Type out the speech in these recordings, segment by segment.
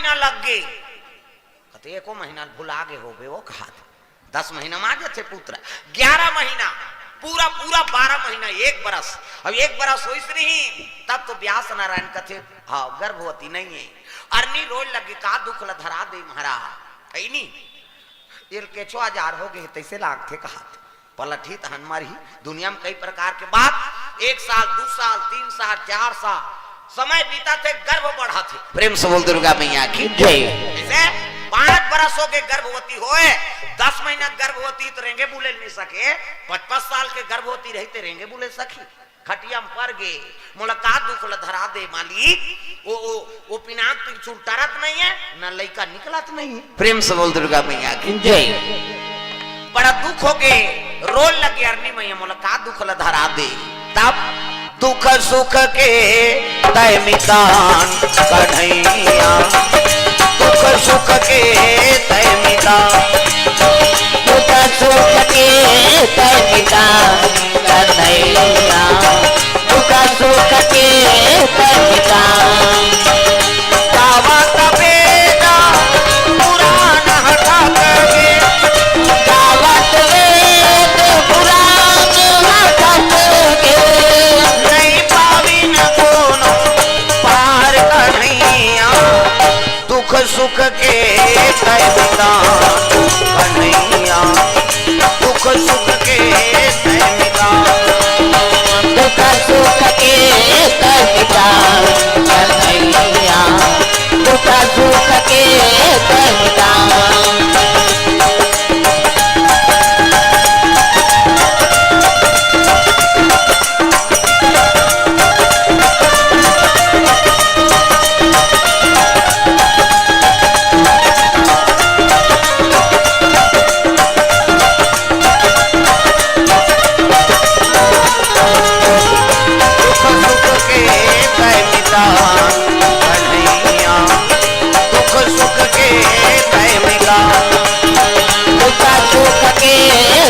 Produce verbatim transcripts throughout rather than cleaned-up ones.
महीना लग गे। कते एको महीना भुला गे होबे वो कहात। दस महीना में आ जाथे पुत्र, ग्यारह महीना, पूरा, पूरा बारह महीना, एक बरस। अब एक बरस होइस नहीं, तब तो व्यास नारायण कथे, "हाँ, गर्भवती नहीं है।" अरनी रोए लगे, "का दुख ल धरा दे महाराज, है नी? एल केछो हजार हो गए, तैसे लागथे," कहात। पलटही तहन मरही। दुनिया में कई प्रकार के बात, एक साल, दू साल, तीन साल, चार साल, समय बीता थे, गर्भ बढ़ा थे। प्रेम से बोल दुर्गा मैया की जय। जैसे पाँच बरस हो गए गर्भवती होए, दस महीना गर्भवती तो रेंगे बुले नहीं सके, पच-, पच साल के गर्भवती रही तो रेंगे बुले सकी। खटिया में पड़ गे, मोला का दुख ल धरा दे मालिक, ओ, ओ, ओ पिनाक त्रिशूल टरत नहीं है, न लइका निकलत नहीं है। प्रेम से बोल दुर्गा मैया की जय। बड़ा दुख हो गे, रोए लगे अरनी मैया, मोला का दुख ल धरा दे। तब दुख सुख के तय मितान कन्हैया, दुख सुख के तय मितान, दुख सुख के तय मितान कन्हैया, दुख सुख के तय मितान। गावत वेद पुराण हटक गे। गावत वेद पुराण हटक गे। नहीं पाविन कोनो पार कन्हैया। दुख सुख के तय मितान कन्हैया। दुख सुख के तय मितान। दुख सुख के तय मितान कन्हैया। दुख सुख के तय मितान। दुख सुख के तय मितान कन्हैया, दुख सुख के तय मितान। दुख सुख के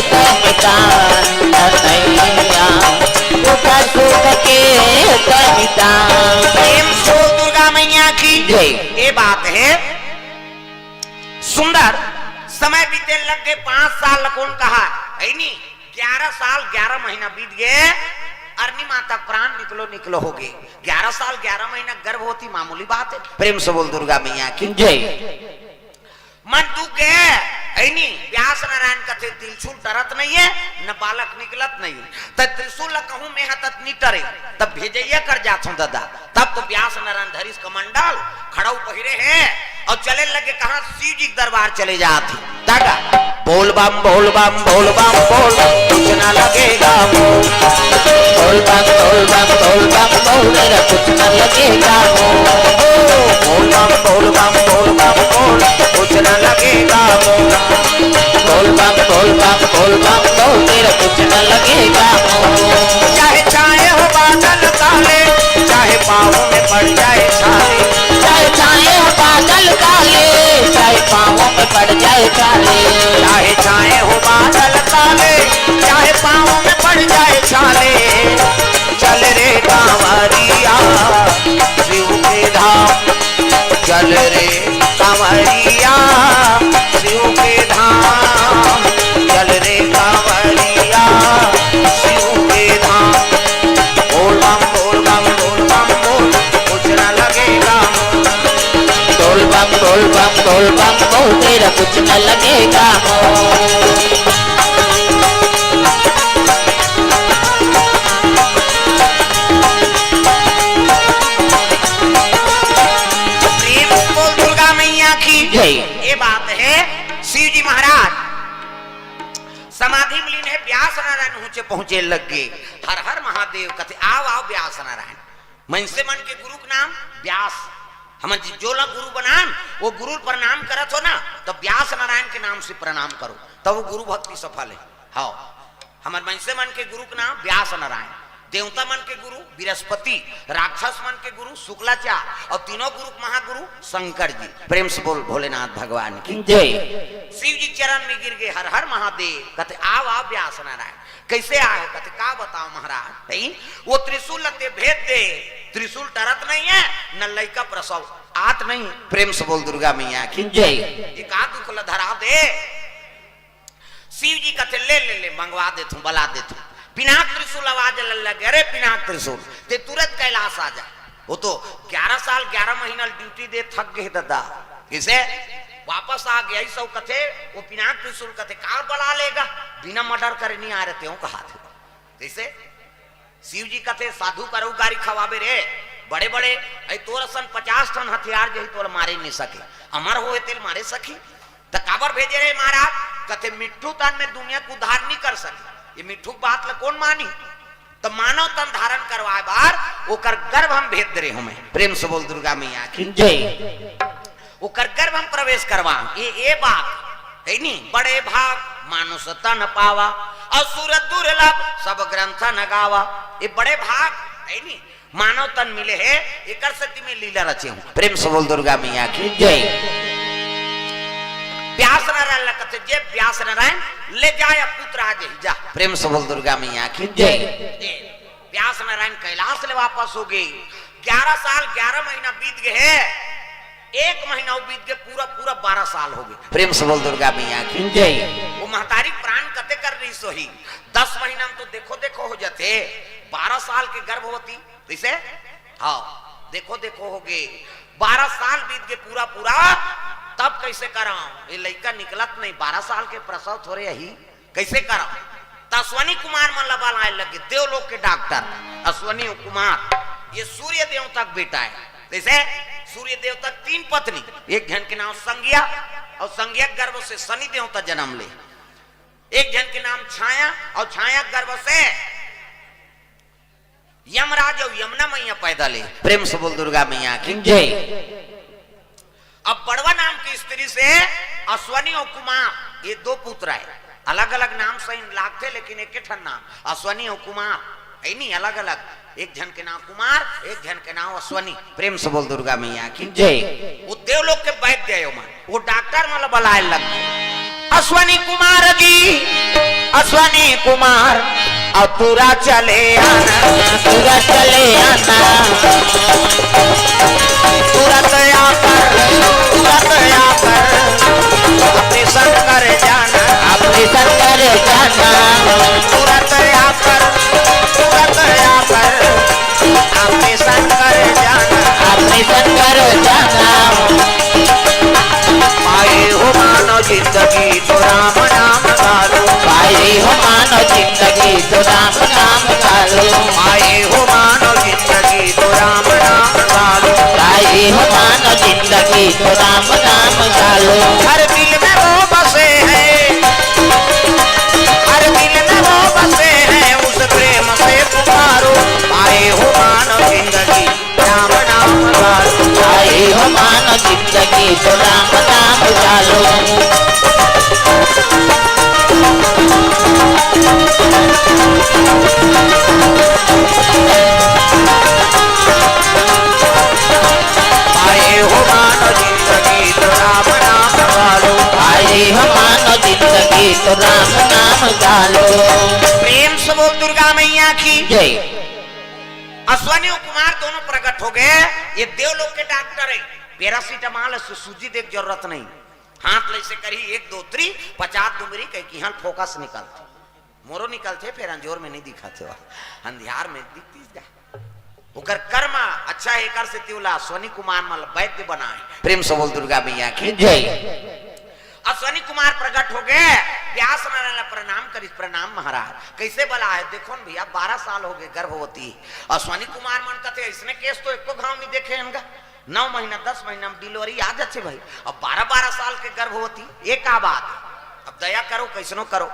तय मितान कन्हैया, दुख सुख के तय मितान। प्रेम से बोल दुर्गा मैया की जय। ये बात है सुंदर। समय बीते लग गए, पांच साल ल कोन कहा, है नी? ग्यारह साल ग्यारह महीना बीत गए, अरनी माता प्राण निकलो निकलो हो गए। ग्यारह साल ग्यारह महीना गर्भवती मामूली बात है। प्रेम से बोल दुर्गा मैया की जय। मन दुख गए, है नी? व्यास नारायण कथे त्रिशूल टरत नहीं है, न बालक निकलत नहीं है। त त्रिशूल ल कहूं मैं हा त नी टरे, तब भेजैया कर जात हूं दादा। तब तो व्यास नारायण धरिस कमंडल, खड़ाऊ पहिरे हे अउ चले लगे, कहां शिव जी के दरबार चले जात हे। दादा, बोल बम, बोल बम, बोल बम, बोल, कुछ ना लगेगा मोल। बोल बम, बोल बम, बोल बम, बोल, मेरा कुछ ना लगेगा मोल। बोल बम, बोल बम, बोल बम, बोल, कुछ ना लगेगा मोल। बोल बम, बोल बम, बोल बम, बोल, तेरा कुछ न लगेगा मोल। चाहे छाए हो बादल काले, चाहे पाँव में पड़ जाए छाले। चाहे छाए हो बादल काले, चाहे पाँव में पड़ जाए छाले। चाहे छाए हो बादल काले, चाहे पाँव में पड़ जाए छाले। चल रे कांवरिया शिव के धाम, चल रे कांवरिया शिव के धाम, चल रे कांवरिया शिव के धाम। बोल बम, बोल बम, बोल बम, बोल, कुछ ना लगेगा मोल। बोल बम, बोल बम, बोल बम, बोल, तेरा कुछ ना लगेगा मोल। प्रेम से बोल दुर्गा मैया की जय। ये बात है, शिव जी महाराज समाधि में लीन है, व्यास नारायण ऊंचे पहुंचे लग गए। हर हर महादेव कथे, "आओ, आओ व्यास नारायण।" मनसे मन के गुरु के नाम व्यास। हमन जी जोला गुरु बनान, वो गुरु प्रणाम करत हो ना, तो व्यास नारायण के नाम से प्रणाम करो, तब वो गुरु भक्ति सफल है। हाँ, हमर मनसे मन के गुरु के नाम व्यास नारायण, देवता मन के गुरु बृहस्पति, राक्षस मन के गुरु शुक्लाचार्य और तीनों गुरु के महागुरु शंकर जी। प्रेम से बोल भोलेनाथ भगवान की जय। शिव जी चरण में गिर गए, हर हर महादेव। कथे, "आव, आव व्यास नारायण।" कैसे आए हो? कथे, "का बताओ महाराज, नहीं? वो त्रिशूल लते भेद दे, त्रिशूल टरत नहीं है, न लइका प्रसव आत नहीं। प्रेम से बोल दुर्गा मैया की जय। ये का दुख ल धरा दे। शिव जी कथे, "ले, ले, ले, मंगवा देथूं, बला देथूं।" पिनाक त्रिशूल आवाज ल लगे, "अरे पिनाक त्रिशूल, ते तुरंत कैलाश आ जा।" वो तो ग्यारह साल, ग्यारह महीना ड्यूटी दे थक गए दादा। किसे? वापस आ गया, ई सब कथे, वो पिनाक त्रिशूल कथे, "का बला लेगा? बिना मर्डर करे नहीं आ रहे तें," कहा थे। कैसे? शिव जी कथे, "साधु करो गारी खवाबे रे, बड़े बड़े, ऐ तोर असन पचास ठन हथियार जही तोला मारे नहीं सके, अमर होए तेल मारे सकी, त काबर भेजे रे महाराज?" कथे, "मिट्ठू तन में दुनिया के उद्धार नहीं कर सके, ये मिट्ठू के बात ल कौन मानी? त मानव तन धारण करवाए बार ओकर गर्भ हम भेज दे रहे हूं मैं।" प्रेम से बोल दुर्गा मैया की जय। ओकर गर्भ हम प्रवेश करवा, ये, ये बात है नी, बड़े भाग मानुष तन पावा, असुर दुर्लभ सब ग्रंथ न गावा। ये बड़े भाग है नी, मानव तन मिले है, एकर सेती में लीला रचे हूं। प्रेम से बोल दुर्गा मैया की जय। व्यास नारायण ल कथे, "जे व्यास नारायण ले जाए पुत्र आज ही जा।" प्रेम से बोल दुर्गा मैया की जय। व्यास नारायण कैलाश ले वापस हो गए। ग्यारह साल, ग्यारह महीना बीत गए हैं, एक महीना वो बीत गए, पूरा, पूरा बारह साल हो गए। प्रेम से बोल दुर्गा मैया की जय। वो महतारी प्राण कते कर रही सोही, दस महीना में तो देखो, देखो हो जाते, बारह साल के गर्भवती, कैसे? हाँ, देखो, देखो हो गए, बारह साल बीत गए पूरा, पूरा, तब कैसे करा? ये लइका निकलत नहीं, बारह साल के प्रसव थोड़े यही, कैसे करव? त अश्वनी कुमार मन ला बलाए लगे, देवलोक के डॉक्टर अश्वनी कुमार, ये सूर्य देवता के बेटा है। जैसे सूर्य देवता के तीन पत्नी, एक झन के नाम संज्ञा, और संज्ञा के गर्भ से शनि देवता जन्म ले, एक झन के नाम छाया, और छाया के गर्भ से यमराज अउ यमुना मैया पैदा ले। प्रेम से बोल दुर्गा मैया की जय। अब बड़वा नाम की स्त्री से अश्वनी और कुमार, ये दो पुत्र है। अलग-अलग नाम सही लागथे, लेकिन एके ठन नाम, अश्वनी और कुमार, है नी, अलग-अलग। एक झन के नाम कुमार, एक झन के नाम अश्वनी। प्रेम से बोल दुर्गा मैया की जय। वो देवलोक के वैद्य है ओमन। वो डॉक्टर मन ल बलाए लग गे। अश्वनी कुमार जी, अश्वनी कुमार, अब तुरंत चले आना, तुरंत चले आना। तुरंत आकर, तुरंत आकर, ऑपरेशन कर जाना, ऑपरेशन कर जाना। तुरंत आकर, तुरंत आकर, ऑपरेशन कर जाना, ऑपरेशन कर जाना। पाए हो मानव जिंदगी तो राम नाम गालो। पाए हो मानव जिंदगी तो राम नाम गालो। पाए हो मानव जिंदगी तो राम नाम गालो। पाए हो मानव जिंदगी तो राम नाम गालो। हर दिल में वो बसे हैं, हर दिल में वो बसे हैं, उस प्रेम से पुकारो। पाए हो मानव जिंदगी राम नाम गालो। आए हो मानव जिंदगी तो राम नाम गालो। आए हो मानव जिंदगी तो राम नाम गालो। आए हो मानव जिंदगी तो राम नाम गालो। प्रेम से बोल दुर्गा मैया की जय। अश्वनी और कुमार दोनों प्रकट हो गए। ये देवलोक के डॉक्टर है, पैरासिटामोल से सूजी दे के जरूरत नहीं। हाथ ले से करी एक दो त्री, पचास दुमरी कह की हाल फोकस निकलते, मोरो निकलते, फिर अंजोर में नहीं दिखाते हो, अंधियार में दिखती जा। ओकर कर्म अच्छा है, एकर से तिवला अश्वनी कुमार मल वैद्य बनाए। प्रेम से बोल दुर्गा मैया की जय। अश्वनी कुमार प्रकट हो गए, व्यास नारायण ला प्रणाम करिस, "प्रणाम महाराज।" कैसे बला है? देखो न भैया, बारह साल हो गए गर्भवती। अश्वनी कुमार मन कथे, "इसने केस तो एको घाव नहीं देखे हन गा। नौ महीना, दस महीना में डिलीवरी आ जाथे भाई, अब बारह बारह साल के गर्भवती, ये का बात है? अब दया करो, कैसनो करो।"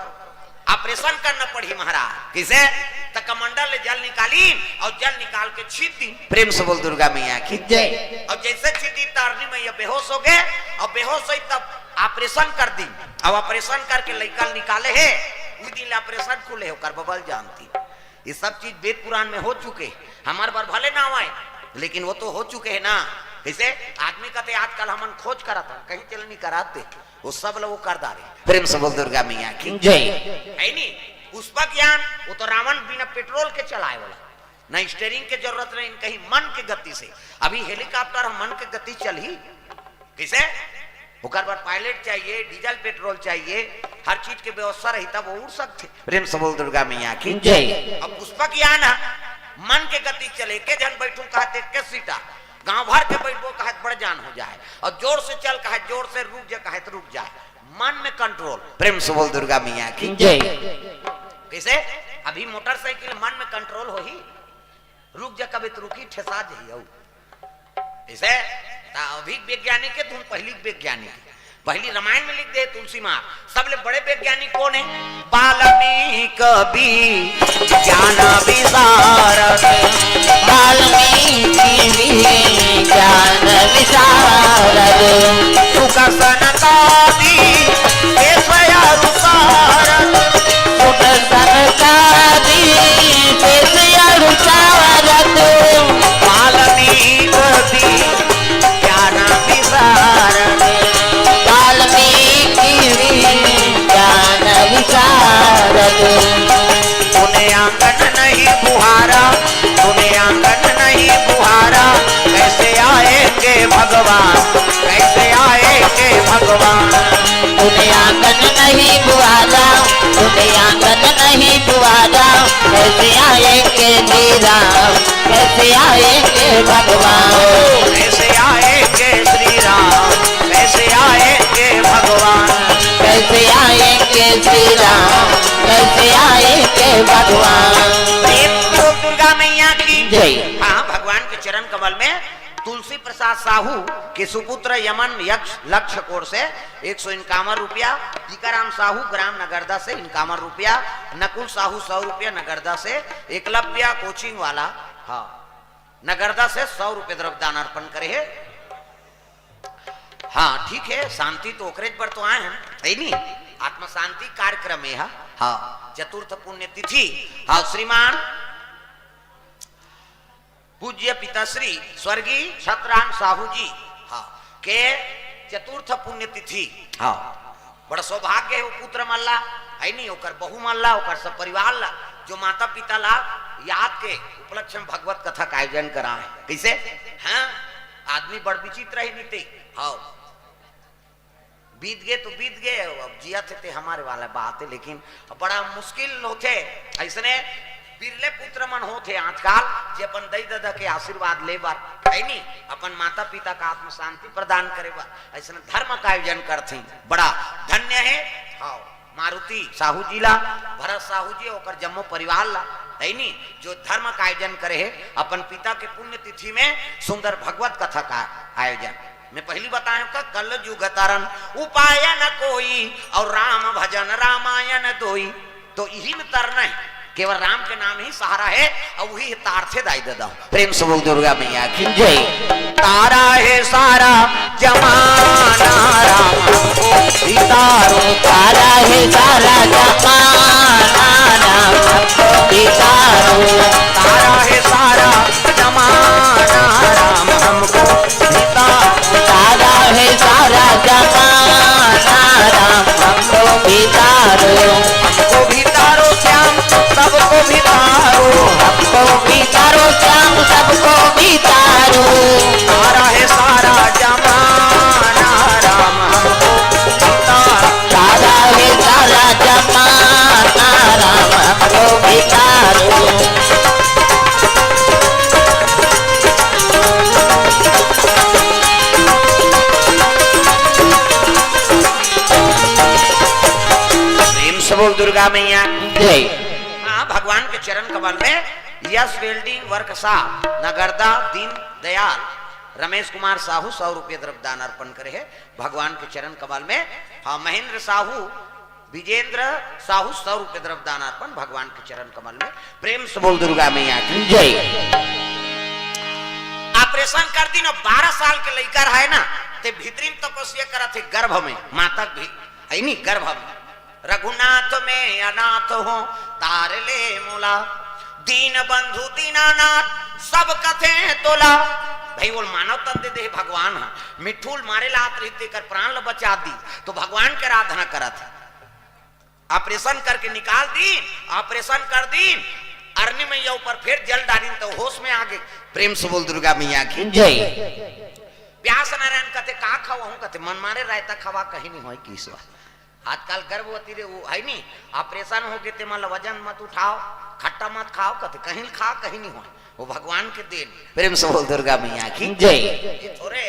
ऑपरेशन करना पड़ी महाराज। किसे? त कमंडल ले जल निकाली और जल निकाल के छींट दी। प्रेम से बोल दुर्गा मैया की जय। और जैसे छींट दी, तारनी मैया बेहोश हो गए और बेहोश हुई तब ऑपरेशन कर दी। अब ऑपरेशन करके लइका निकाले है, उस दिन ले ऑपरेशन खुले हो कर बबल जानती। ये सब चीज वेद पुराण में हो चुके, हमारे बार भले ना आए, लेकिन वो तो हो चुके हैं ना। जैसे आदमी कहते आजकल हमन खोज करा था, कहीं चल नहीं कराते, वो सब लोग वो कर डारे। प्रेम से बोल दुर्गा मैया की जय। है नी? पुष्पक यान, वो तो रावण बिना पेट्रोल के चलाए वाला। ना स्टीयरिंग के जरूरत नहीं, कहीं मन के गति से। अभी हेलीकॉप्टर ह मन के गति चलही, कइसे? ओकर बर पायलट चाहिए, डीजल पेट्रोल चाहिए, हर चीज के व्यवस्था रही तब वो उड़ सकथे। प्रेम से बोल दुर्गा मैया की जय। अब पुष्पक यान ह मन के गति चले, के झन बैठू कहत एक के सीटा, गांव भर के बैठबो कहत बड़ जान हो जाए, और जोर से चल कहत जोर से, रुक जा कहत रुक जाए, मन में कंट्रोल। प्रेम से बोल दुर्गा मैया की जय। कइसे? अभी मोटरसाइकिल मन में कंट्रोल होही, रुक जा कबे तो रुकी, ठेसा जही। अउ इसे ता अभी वैज्ञानिक के, तुम पहली वैज्ञानिक, पहली रामायण में लिख दे तुलसी माँ। सबले बड़े वैज्ञानिक कौन है? वाल्मीकि ज्ञान विशारद। वाल्मीकि ज्ञान विशारद। सुख सनकादि वेश अरु सारद। सुख सनकादि वेश अरु सारद। वाल्मीकि ज्ञान विशारद। वाल्मीकि ज्ञान विशारद। सुने आंगन नहीं बुहारा, सुने आंगन नहीं बुहारा, कैसे आएंगे भगवान, कैसे आएंगे भगवान? सुने आंगन नहीं बुहारा, सुने आंगन नहीं बुहारा, कैसे आएंगे श्री राम, कैसे आएंगे भगवान? कैसे आएंगे श्री राम, कैसे आएंगे भगवान? कैसे आएंगे श्री राम, कैसे आएंगे भगवान? प्रेम से बोल दुर्गा मैया की जय। हाँ, भगवान के चरण कमल में तुलसी प्रसाद साहू के सुपुत्र यमन यक्ष लक्ष्य कोर से एक सौ इक्यावन रुपया, टीकाराम साहू ग्राम नगरदा से इक्यावन रुपया, नकुल साहू सौ रुपया नगरदा से, एकलव्य कोचिंग वाला, हाँ, नगरदा से सौ रुपये द्रव्य दान अर्पण करे हे। हाँ, ठीक है, शांति तो ओकरेच बर तो आए हैं, है नी? आत्मा शांति कार्यक्रम है, हाँ, चतुर्थ पुण्य तिथि, हाँ, श्रीमान पूज्य पिताश्री स्वर्गीय छत्रराम साहू जी, हाँ, के चतुर्थ पुण्य तिथि, हाँ, बड़ा सौभाग्य है वो पुत्र मन ला, है नी, ओकर बहू मन ला, ओकर सब परिवार ला, जो माता पिता ला याद के उपलक्ष्य में भगवत कथा का आयोजन करा है। कइसे? हाँ, आदमी बड़ विचित्र है नीति। हाँ, बीत गे तो बीत गे, अब जियत हे ते हमर वाला बात है, लेकिन बड़ा मुश्किल होथे। अइसने बिरले पुत्र मन होथे आजकल, जे अपन दई ददा के आशीर्वाद ले बर, है नी, अपन माता पिता का आत्म शांति प्रदान करे बर अइसने धर्म का आयोजन करथे। बड़ा धन्य है। हाँ, मारुति साहू जी ला, भरत साहू जी, ओकर जम्मो परिवार ला, है नी, जो धर्म का आयोजन करे है, अपन पिता के पुण्यतिथि में सुंदर भगवत कथा का आयोजन। मैं पहली बताया का, कल युग तरन उपाय न कोई, और राम भजन रामायण दोई। तो इही में तरना है, केवल राम के नाम ही सहारा है, और वही तारथे दाई ददा। प्रेम से बोल दुर्गा मैया की जय। तारा है सारा जमाना, राम हमको भी तारो। तारा है सारा जमाना, राम हमको भी तारो। तारा है सारा जमाना, राम हमको भी तारो। तारा है सारा जमाना, राम हमको भी तारो। हमको भी तारो श्याम, सबको भी तारो। हमको भी तारो श्याम, सबको भी तारो। तारा है सारा जमाना, राम हमको भी तारो। तारा है सारा जमाना, राम हमको भी तारो। प्रेम से बोल दुर्गा मैया की जय। हाँ, भगवान के चरण कमल में यश वेल्डिंग वर्कशॉप नगरदा दीन दयाल रमेश कुमार साहू सौ रुपये द्रव्य दान अर्पण करे है भगवान के चरण कमल में। हाँ, महेंद्र साहू, विजेंद्र साहू सौ रुपये द्रव्य दान अर्पण भगवान के चरण कमल में। प्रेम से बोल दुर्गा मैया की जय। ऑपरेशन कर दिन, बारह साल के लइका रहे ना, ते भीतरी में तपस्या करत हे गर्भ में, माता भी है नी गर्भ में। रघुनाथ में अनाथ हो, तार ले मोला, दीन बंधु दीनानाथ सब कथे तोला। भाई, वो मानव तन दे दे भगवान हा, मिट्ठू ल मारे ला आत रहिस, तेकर प्राण ल बचा दी, तो भगवान के आराधना करत हे। ऑपरेशन करके निकाल दी, ऑपरेशन कर दी, अरनी मैया ऊपर फेर जल डारिन त होश में आ गे। प्रेम से बोल दुर्गा मैया की जय। व्यास नारायण कथे का खवाहूं, कथे मन मारे रायता खवा, कहीं नहीं होय किसवा। आजकल गर्भवती रे वो है नी, operation हो गे ते मन ला वजन मत उठाव, खट्टा मत खाव, कथे कहीं खा कहीं नहीं होय, वो भगवान के देन। प्रेम से बोल दुर्गा मैया की जय। ये थोरे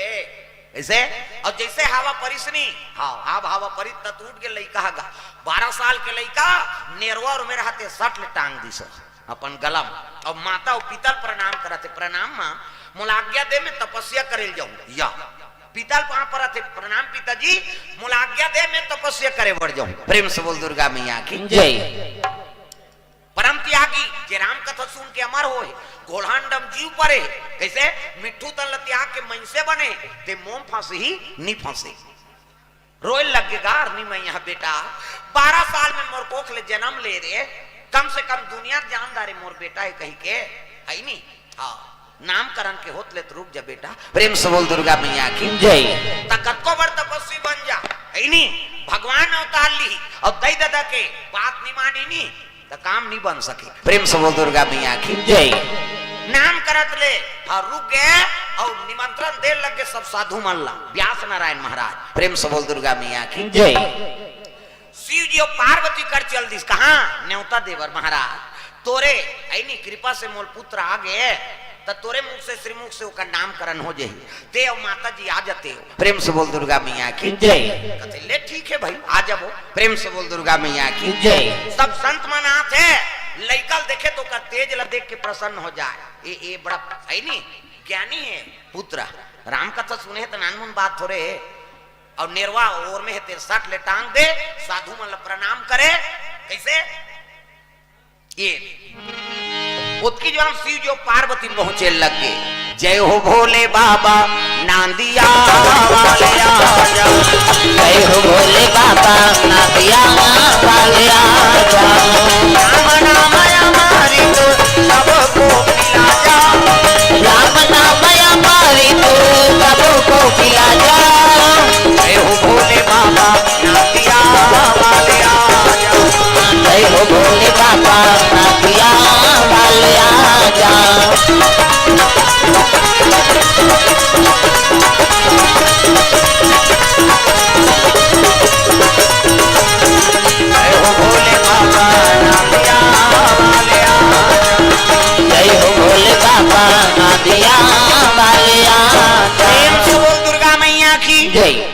ऐसे। और जैसे हवा परिसनी, हाँ, हवा हवा परित त उठ के लइका हगा, बारह साल के लइका, नेरवा और मेरा हाथे सट ले टांग दिस अपन गलम। और माता और पिता ल प्रणाम करत हे, प्रणाम माँ, मोला आज्ञा दे, मैं तपस्या करे ल जाऊं। या पिता ल पाँव परत हे, प्रणाम पिताजी, मोला आज्ञा दे, मैं तपस्या करे बर जाऊं। प्रेम से बोल दुर्गा मैया की जय। परम त्यागी, जे राम कथा सुन के अमर होय, घोड़ांडम जीव परे। कैसे? मिट्ठू तन ल त्याग के मइनसे बने, ते मोम फंसे ही नी फंसे। रोय लग गे गा अरनी मैया, बेटा, बारह साल में मोर कोख ले जन्म ले रे, कम से कम दुनिया जान डारे मोर बेटा हे कही के, है नी? हाँ, नामकरण के होत ले त रुक जा बेटा। प्रेम से बोल दुर्गा मैया की जय। त कतको बड़ तपस्वी बन जा, है नी? भगवान अवतार ली, अब दई ददा के बात नी मानी नी, त काम नी बन सके। प्रेम से बोल दुर्गा मैया की जय। नाम करत ले, हाँ, रुक गे और निमंत्रण दे लग गे सब साधु मन ला, व्यास नारायण महाराज। प्रेम से बोल दुर्गा मैया की जय। शिव जी और पार्वती कर चल दिस, कहाँ? न्योता देबर महाराज, तोरे ऐनी कृपा से मोल पुत्र आ गे, त तोरे मुख से, श्रीमुख से ओकर नामकरण हो जाही। ते अउ माता जी आ जाते हो। प्रेम से बोल दुर्गा मैया की जय। कथे, "ले ठीक है भाई, आ जाबो।" प्रेम से बोल दुर्गा मैया की जय। सब संत मन आथे, लइका ल देखे त ओकर तेज ल देख के प्रसन्न हो जाय। ए, ए बड़ा है नी, ज्ञानी है पुत्र। राम कथा सुने हे त नानमुन बात थोरे हे। और नेरवा ओर में हे, तेर सट ले टांग दे, साधु मन ल प्रणाम करे। कैसे? ये ओतकी जो हम शिव जो पार्वती पहुंचे लग गे। जय हो भोले बाबा, नांदिया वाले आजा। जय हो भोले बाबा, नांदिया वाले आजा। राम नाम